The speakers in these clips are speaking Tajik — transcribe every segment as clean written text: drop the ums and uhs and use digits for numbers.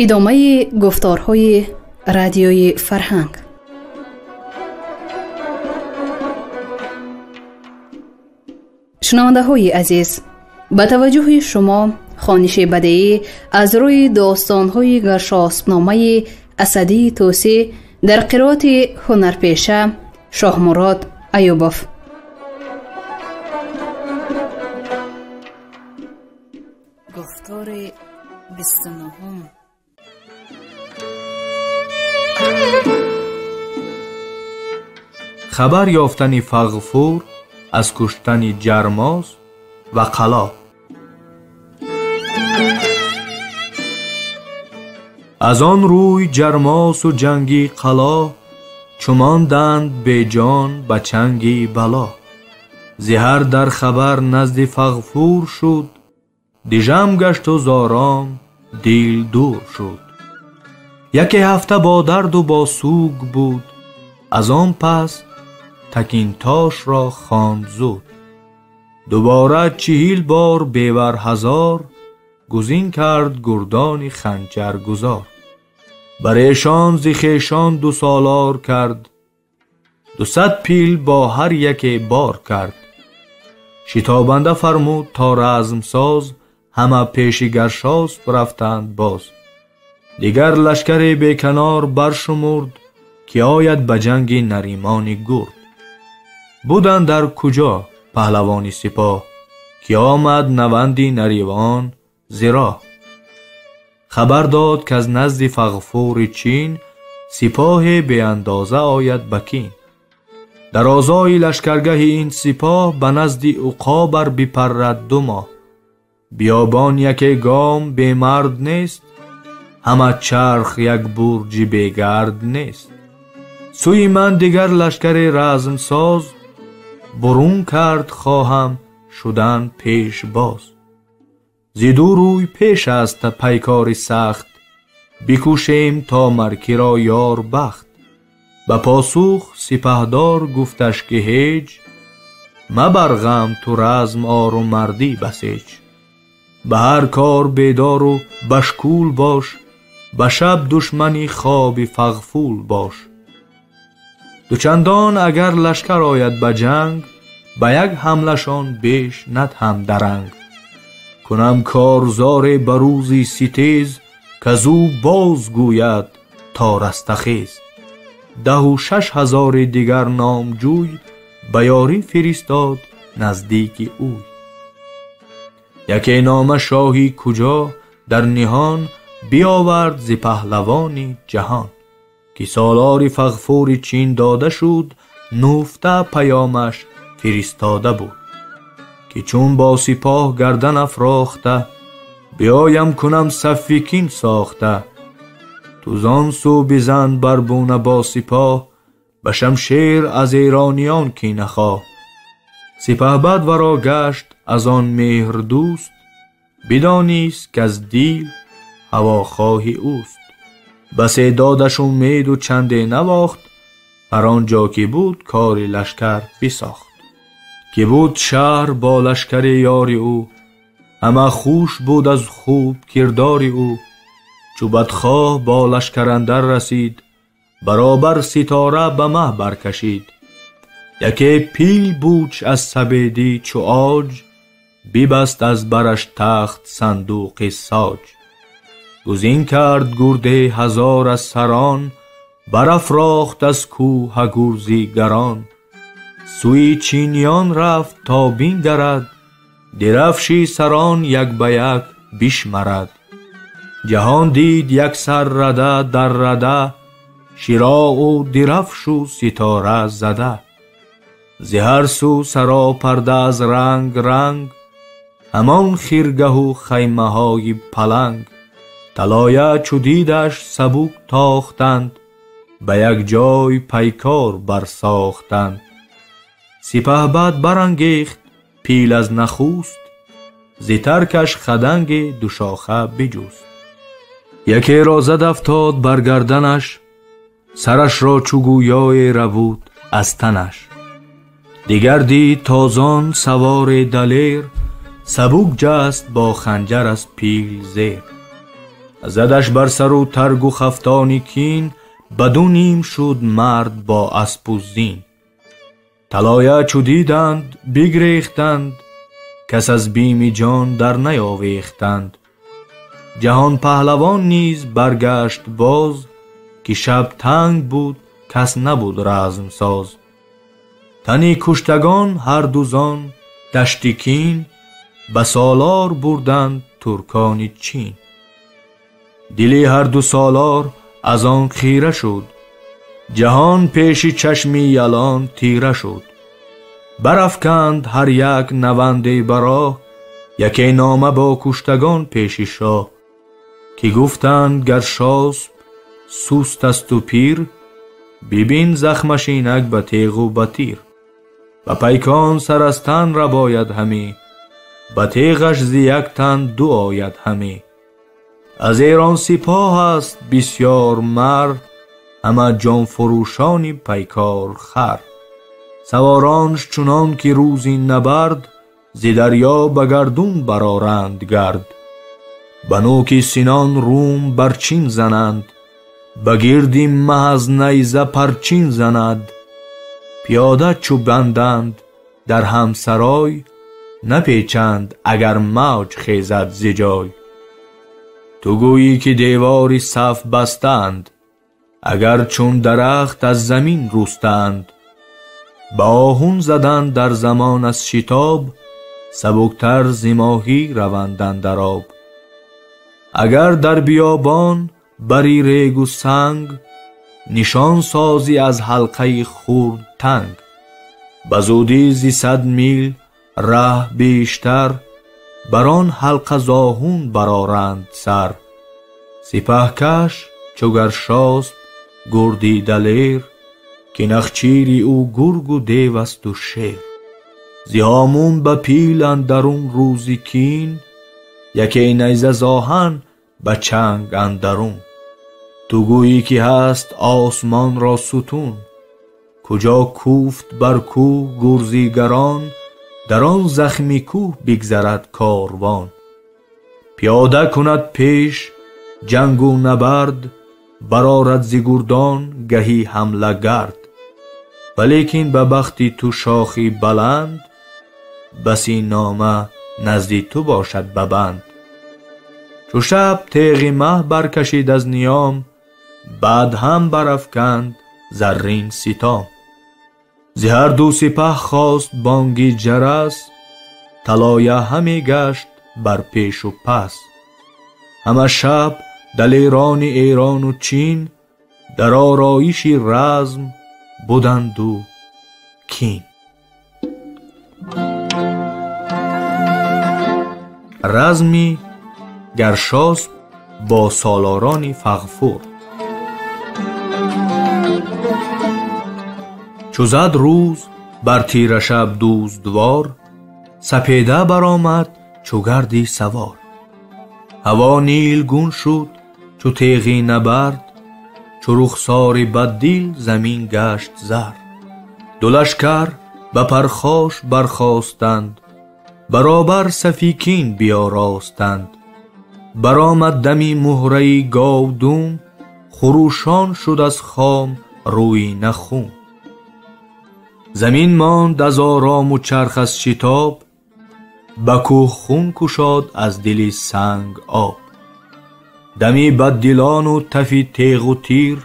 Идомаи гуфторҳои радиои фарҳанг. Шунавандаҳои азиз, ба таваҷҷӯҳи шумо хониши бадеӣ аз рӯи достонҳои Гаршоспномаи Асадии Тӯсӣ дар қироати ҳунарпеша Шоҳмурод Аюбов. Гуфтори 29. Хабар ёфтани Фағфур аз куштани Ҷармос ва Қало. Аз он рӯй Ҷармосу ҷанги Қало чу монданд беҷон ба чанги бало. Зи ҳар дар хабар назди Фағфур шуд, дижам гашту зором дил дур шуд. Яке ҳафта бо дарду бо сӯг буд, аз он пас Такинтошро хонд зуд. Дубора 40 бор бевар ҳазор гузин кард гурдони ханҷаргузор. Бар эшон зи хешон 2 солор кард, 200 пил бо ҳар яке бор кард. Шитобанда фармуд то размсоз, ҳама пеши Гаршосп рафтанд боз. Дигар лашкаре беканор баршумурд, ки ояд ба ҷанги Наримони гурд. Буданд дар куҷо паҳлавони сипоҳ, ки омад наванди Наривон зироҳ. Хабар дод, ки аз назди Фағфури Чин сипоҳе беандоза ояд ба кин. Дарозои лашкаргаҳи ин сипоҳ ба назди уқобар бипаррад 2 моҳ. Биёбон яке гом бемард нест, ҳама чарх як бурҷи бегард нест. Сӯи ман дигар лашкари размсоз бурун кард хоҳам шудан пеш боз. Зи ду рӯй пеш аст пайкори сахт, бикӯшем то маркиро ёр бахт. Ба посух сипаҳдор гуфташ ки ҳеҷ мабар ғам, ту разм ору мардӣ басеҷ. Ба ҳар кор бедору башкул бош, ба шаб душмани хоби Фағфул бош. Дучандон агар лашкар ояд ба ҷанг, ба як ҳамлашон беш надҳам даранг. Кунам корзоре ба рӯзи ситез, казу боз гӯяд то растахез. 16 ҳазори дигар номҷӯй ба ёрӣ фиристод наздики ӯй. Яке нома шоҳи куҷо дар ниҳон биёвард зи паҳлавони ҷаҳон, ки солори Фағфури Чин дода шуд, нуфта паёмаш фиристода буд. Ки чун бо сипоҳ гардан афрохта, биёям кунам сафи кин сохта. Ту зон сӯ бизан бар буна бо сипоҳ, ба шамшер аз эрониён кина хоҳ. Сипаҳбад варо гашт аз он меҳрдӯст, бидонист каз дил ҳавохоҳи ӯст. Басе додаш умеду чанде навохт, ҳар он ҷо ки буд кори лашкар бисохт. Ки буд шаҳр бо лашкари ёри ӯ, ҳама хуш буд аз хуб кирдори ӯ. Чу бадхоҳ бо лашкар андар расид, баробар ситора ба маҳ баркашид. Яке пил буч аз сабедӣ чу оҷ, бибаст аз бараш тахт сандуқи соҷ. Гузин кард гурде 1000 аз сарон, барафрохт аз кӯҳ гурзи гарон. Сӯи чиниён рафт то бингарад, дирафши сарон як ба як бишмарад. Ҷаҳон дид як сар рада дар рада, широу дирафшу ситора зада. Зи ҳар сӯ саро парда аз ранг ранг, ҳамон хиргаҳу хаймаҳои паланг. Талоя чу дидаш сабук тохтанд, ба як ҷой пайкор барсохтанд. Сипаҳбад барангехт пил аз нахуст, зи таркаш хаданги душоха биҷуст. Якеро зад афтод бар гарданаш, сарашро чу гӯёе рабуд. аз танаш. Дигар дид тозон савори далер, сабук ҷаст бо ханҷар аз пил зер. Задаш бар сару таргу хафтони кин, ба ду ним шуд мард бо аспу зин. Талоя чу диданд бигрехтанд, кас аз бими ҷон дар наёвехтанд. Ҷаҳон паҳлавон низ баргашт боз, ки шаб танг буд кас набуд размсоз. Тани куштагон ҳар ду зон дашти кин, ба солор бурданд туркони чин. Дили ҳар ду солор аз он хира шуд, ҷаҳон пеши чашми ялон тира шуд. Барафканд ҳар як наванде ба роҳ, яке нома бо куштагон пеши шоҳ, ки гуфтанд Гаршосп суст асту пир, бибин захмаш инак ба теғу ба тир. Ба пайкон сар аз тан рабояд ҳамӣ, ба теғаш зи як тан ду ояд ҳамӣ. Аз Эрон сипоҳ аст бисёр мар, ҳама ҷонфурӯшони пайкор хар. Саворонш чунон ки рӯзи набард, зи дарё ба гардун бароранд гард. Ба нӯки синон рум бар чин зананд, ба гирди маҳ аз найза парчин занад. Пиёда чу банданд дар ҳам сарой, напечанд агар мавҷ хезад зи ҷой. Ту гӯӣ ки девори саф бастаанд, агар чун дарахт аз замин рӯстаанд. Ба оҳун заданд дар замон аз шитоб, сабуктар зи моҳӣ раванд андар об. Агар дар биёбон бари регу санг, нишон созӣ аз ҳалқаи хурд танг. Ба зудӣ зи 100 мил раҳ бештар, бар он ҳалқа зоҳун бароранд сар. Сипаҳкаш чу Гаршосп гурди далер, ки нахчири ӯ гургу дев асту шер. Зи ҳомун ба пил андарун рӯзи кин, яке найза зоҳан ба чанг андарун. Ту гӯӣ ки ҳаст осмонро сутун, куҷо кӯфт бар кӯҳ гурзи гарон, дар он захми кӯҳ бигзарад корвон. Пиёда кунад пеш ҷангу набард, барорад зи гурдон гаҳи ҳамла гард. Валекин ба бахти ту шохи баланд, баси нома назди ту бошад ба банд. Чу шаб теғи маҳ баркашид аз ниём, баъд ҳам барафканд заррин ситом. Зи ҳар ду сипаҳ хост бонги ҷарас, талоя ҳаме гашт бар пешу пас. Ҳама шаб далерони Эрону Чин, дар ороиши разм буданду кин. Разми Гаршосп бо солорони Фағфур. Чу зад рӯз бар тира шаб дӯздвор, сапеда баромад чу гарди савор. Ҳаво нилгун шуд чу теғи набард, чу рухсори баддил замин гашт зар. Ду лашкар ба пархош бархостанд, баробар сафи кин биёростанд. Баромад дами муҳраи говдум, хурӯшон шуд аз хом рӯи нахум. Замин монд аз орому чарх аз шитоб, ба кӯҳ хун кушод аз дили санг об. Дами баддилону тафи теғу тир,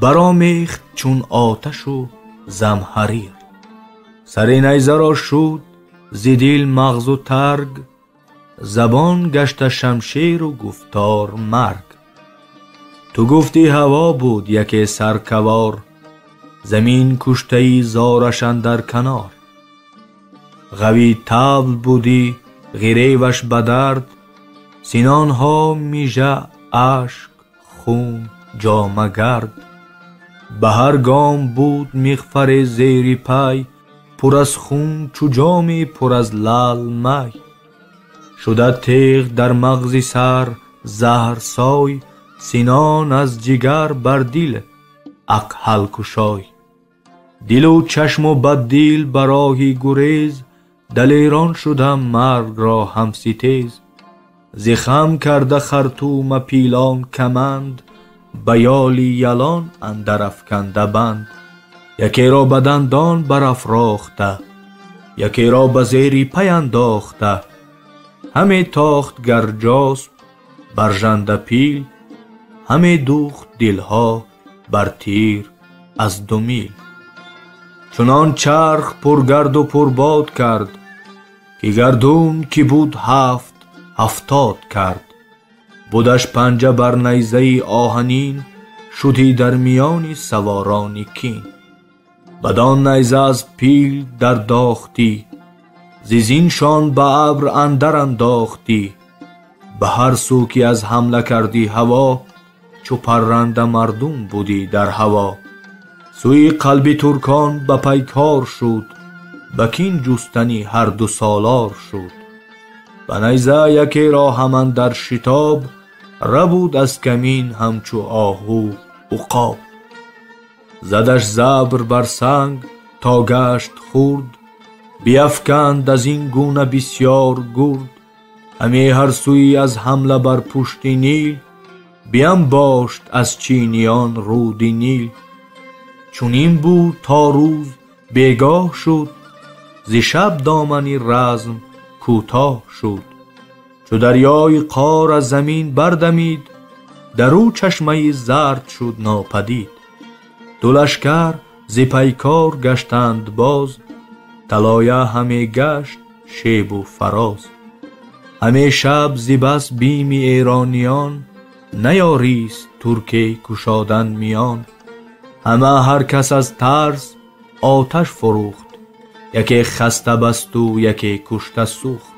баромехт чун оташу замҳарир. Сари найзаро шуд зи дил мағзу тарг, забон гашта шамшеру гуфтор марг. Ту гуфтӣ ҳаво буд яке саркавор, замин куштаи зораш андар канор. Ғави табл будӣ ғиреваш ба дард, синонҳо мижа ашк хун ҷомагард. Ба ҳар гом буд миғфаре зери пай, пур аз хун чу ҷоме пур аз лаъл май. Шуда теғ дар мағзи сар заҳрсой, синон аз ҷигар бар дил ақҳал кушой. Дилу чашму баддил ба роҳи гурез, далерон шудам марг ро ҳамситез. Зи хам карда хартума пилон каманд, ба ёли ялон андар афканда банд. Якеро ба дандон барафрохта, якеро ба зери пай андохта. Ҳаме тохт Гарҷосп бар жанда пил, ҳаме духт дилҳо бар тир аз ду мил. Чунон чарх пургарду пурбод кард, ки гардун ки буд ҳафт ҳафтод кард. Будаш панҷа бар найзаи оҳанин, шуди дар миёни саворони кин. Бадон найза аз пил дардохтӣ, зи зиншон ба абр андар андохтӣ. Ба ҳар сӯ ки аз ҳамла кардӣ ҳаво, чу парранда мардум будӣ дар ҳаво. Сӯи қалби туркон ба пайкор шуд, ба кин ҷустани ҳар ду солор шуд. Ба найза якеро ҳаман дар шитоб, рабуд аз камин ҳамчу оҳу уқоб. Задаш забр бар санг то гашт хурд, биафканд аз ин гуна бисёр гурд. Ҳаме ҳар сӯи аз ҳамла бар пушти Нил, биамбошт аз чиниён руди Нил. Чунин буд то рӯз бегоҳ шуд, зи шаб домани разм кӯтоҳ шуд. Чу дарёи қор аз замин бардамид, дар ӯ чашмаи зард шуд нопадид. Ду лашкар зи пайкор гаштанд боз, талоя ҳаме гашт шебу фароз. Ҳаме шаб зи бас бими эрониён, наёрист турке кушодан миён. Ҳама ҳар кас аз тарс оташ фурӯхт, яке хаста басту яке кушта сӯхт.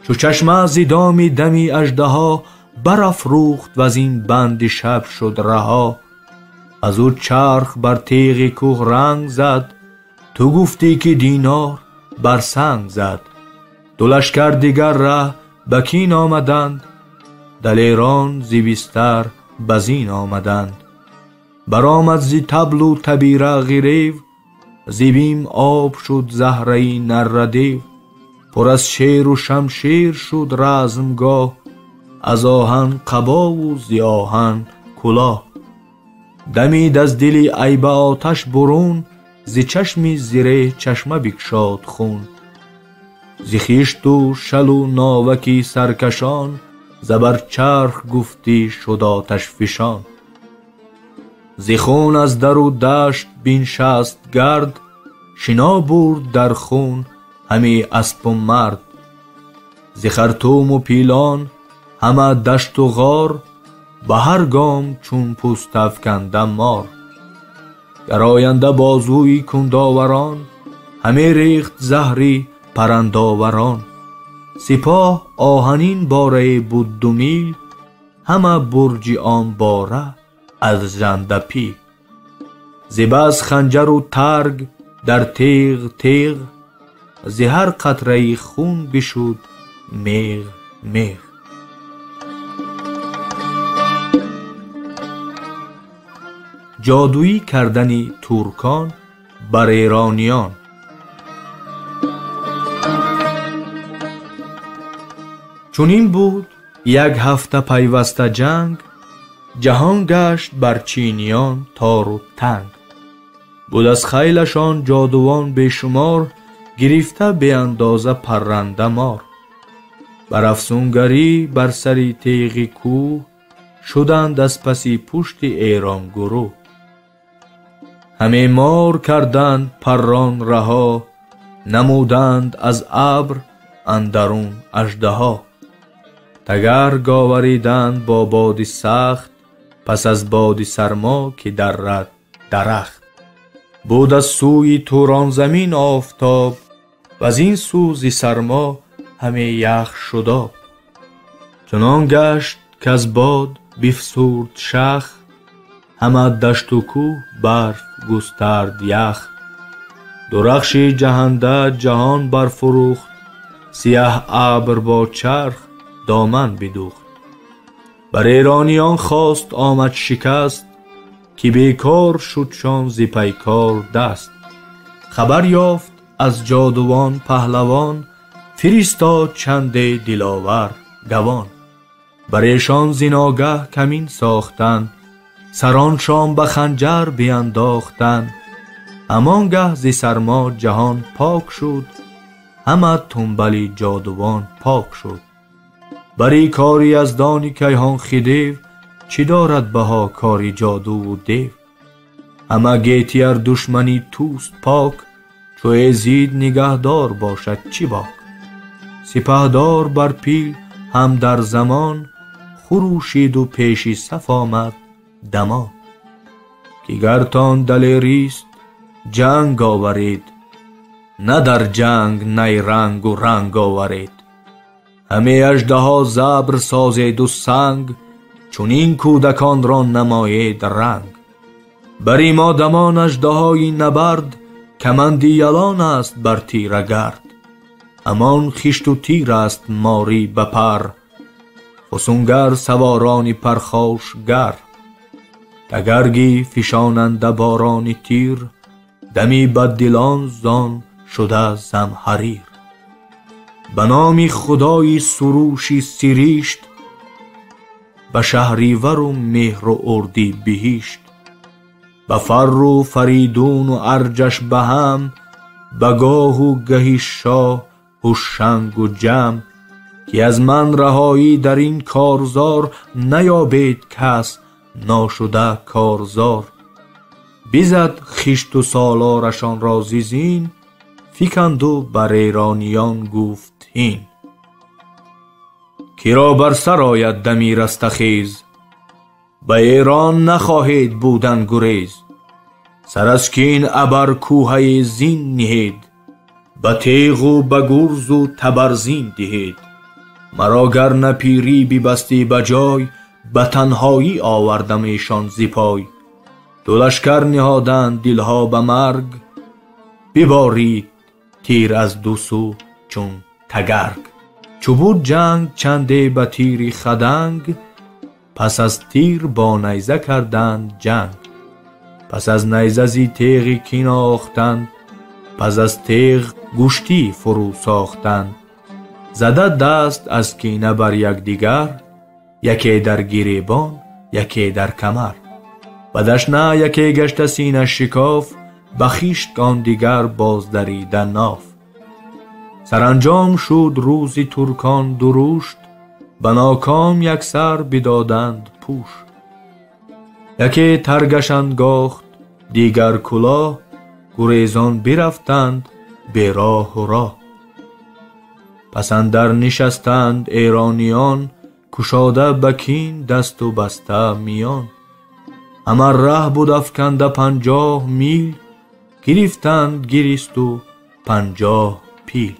Чу чашма зи доми дами аждаҳо, барафрӯхт ваз ин банди шаб шуд раҳо. Аз ӯ чарх бар теғи кӯҳ ранг зад, ту гуфтӣ ки динор бар санг зад. Ду лашкар дигар раҳ ба кин омаданд, далерон зи бистар ба зин омаданд. Баромад зи таблу табира ғирев, зи бим об шуд заҳраи наррадев. Пур аз шеру шамшер шуд размгоҳ, аз оҳан қабову зи оҳан кулоҳ. Дамид аз дили айба оташ бурун, зи чашми зиреҳ чашма бикшод хун. Зи хишту шалу новаки саркашон, забар чарх гуфтӣ шуд оташфишон. Зи хун аз дару дашт биншаст гард, шино бурд дар хун ҳами аспу мард. Зи хартуму пилон ҳама дашту ғор, ба ҳар гом чун пӯст афканда мор. Гароянда бозӯи кундоварон, ҳаме рехт заҳри парандоварон. Сипоҳ оҳанин борае буд ду мил, ҳама бурҷи он бора аз жанда пил. Зи бас ханҷару тарг дар теғ теғ, зи ҳар қатраи хун бишуд меғ меғ. Ҷодуӣ кардани туркон бар эрониён. Чунин буд як ҳафта пайваста ҷанг, ҷаҳон гашт бар чиниён тору танг. Буд аз хайлашон ҷодувон бешумор, гирифта беандоза парранда мор. Бар афсунгарӣ бар сари теғи кӯҳ, шуданд аз паси пушти эрон гурӯҳ. Ҳаме мор карданд паррон раҳо, намуданд аз абр андарун аждаҳо. Тагар говариданд бо боди сахт, пас аз боди сармо ки даррад дарахт. Буд аз сӯи Туронзамин офтоб, ваз ин сӯ зи сармо ҳаме ях шуд об. Чунон гашт каз бод бифсурд шах, ҳама дашту кӯҳ барф густард ях. Дурахши ҷаҳанда ҷаҳон барфурӯхт, сиёҳ абр бо чарх доман бидухт. Бар эрониён хост омад шикаст, ки бекор шудшон зи пайкор даст. Хабар ёфт аз ҷодувон паҳлавон, фиристод чанде диловар гавон. Бар эшон зиногаҳ камин сохтанд, сароншон ба ханҷар биандохтанд. Ҳамон гаҳ зи сармо ҷаҳон пок шуд, ҳама тумбали ҷодувон пок шуд. Бари кори яздони кайҳон хидев, чӣ дорад баҳо кори ҷодуву дев? Ҳама гетиар душмани туст пок, чу эзид нигаҳдор бошад чӣ бок? Сипаҳдор бар пил ҳам дар замон, хурӯшиду пеши саф омад дамон. Ки гартон далерист ҷанг оваред, на дар ҷанг найрангу ранг оваред. Ҳаме аждаҳо забр созеду санг, чунин кӯдаконро намоед ранг. Бари мо дамон аждаҳои набард, каманди ялон аст бар тирагард. Ҳамон хишту тир аст морӣ ба пар, фусунгар саворони пархошгар. Тагарги фишонанда борони тир, дами баддилон зон шуда замҳарир. Ба номи худои суруши сиришт, ба шаҳривару меҳру урди биҳишт. Ба фарру фаридуну арҷаш ба ҳам, ба гоҳу гаҳи шоҳ ҳушангу ҷам. Ки аз ман раҳоӣ дар ин корзор, наёбед кас ношуда корзор. Бизад хишту солорашонро зи зин, фиканду бар эрониён гуфт ҳин. Киро бар сар ояд дами растахез, ба Эрон нахоҳед будан гурез. Сар аз кин абар кӯҳаи зин ниҳед, ба теғу ба гурзу табарзин диҳед. Маро гар на пирӣ бибастӣ ба ҷой, ба танҳоӣ овардам эшон зи пой. Ду лашкар ниҳоданд дилҳо ба марг, биборид тир аз ду сӯ чун тагарг. Чу буд ҷанг чанде ба тири хаданг, пас аз тир бо найза карданд ҷанг. Пас аз найза зи теғи кин охтанд, пас аз теғ гӯштӣ фурӯ сохтанд. Зада даст аз кина бар якдигар, яке дар гиребон, яке дар камар. Ба дашна яке гашта сина шикоф, ба хишт он дигар боздарида ноф. Саранҷом шуд рӯзи туркон дурушт, ба ноком яксар бидоданд пӯш. Яке таргаш ангохт, дигар кулоҳ, гурезон бирафтанд бероҳу роҳ. Пас андар нишастанд эрониён, кушода ба кин дасту баста миён. Ҳама раҳ буд афканда 50 мил, гирифтанд гиристу 50 пил.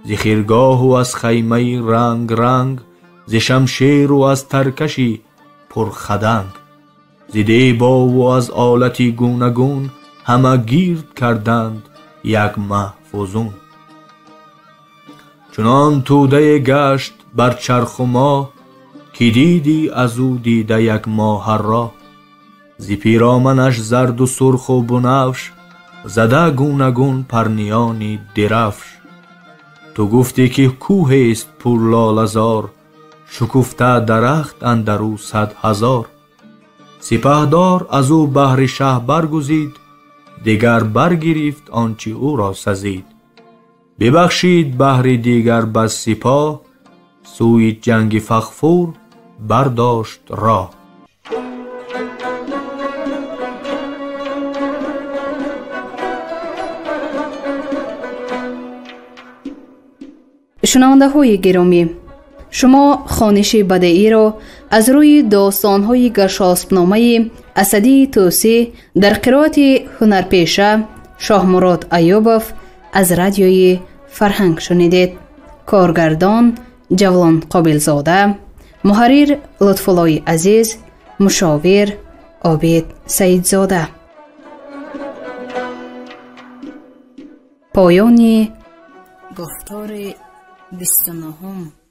Зи хиргоҳу аз хаймаи ранг-ранг, зи шамшеру аз таркаши пурхаданг, зи дебову аз олати гунагун, ҳама гирд карданд як маҳ фузун. Чунон тӯдае гашт бар чарху моҳ, ки дидӣ аз ӯ дида як моҳа роҳ. Зи пироманаш зарду сурху бунафш, зада гунагун парниёни дирафш. Ту гуфтӣ ки кӯҳест пурлолазор, шукуфта дарахт андар ӯ 100 000. Сипаҳдор аз ӯ баҳри шаҳ баргузид, дигар баргирифт он чи ӯро сазид. Бибахшид баҳри дигар бас сипоҳ, сӯи ҷанги фағфур бардошт роҳ. Шунавандаҳои гиромӣ, шумо хониши бадеиро аз рӯи достонҳои гаршоспномаи Асадии Тӯсӣ дар қироати ҳунарпеша Шоҳмурод Аюбов аз радиои Фарҳанг шунидед. Коргардон Ҷавлон Қобилзода, муҳаррир Лутфуллои Азиз, мушовир Обид Саидзода. Поёни гуфтори 29.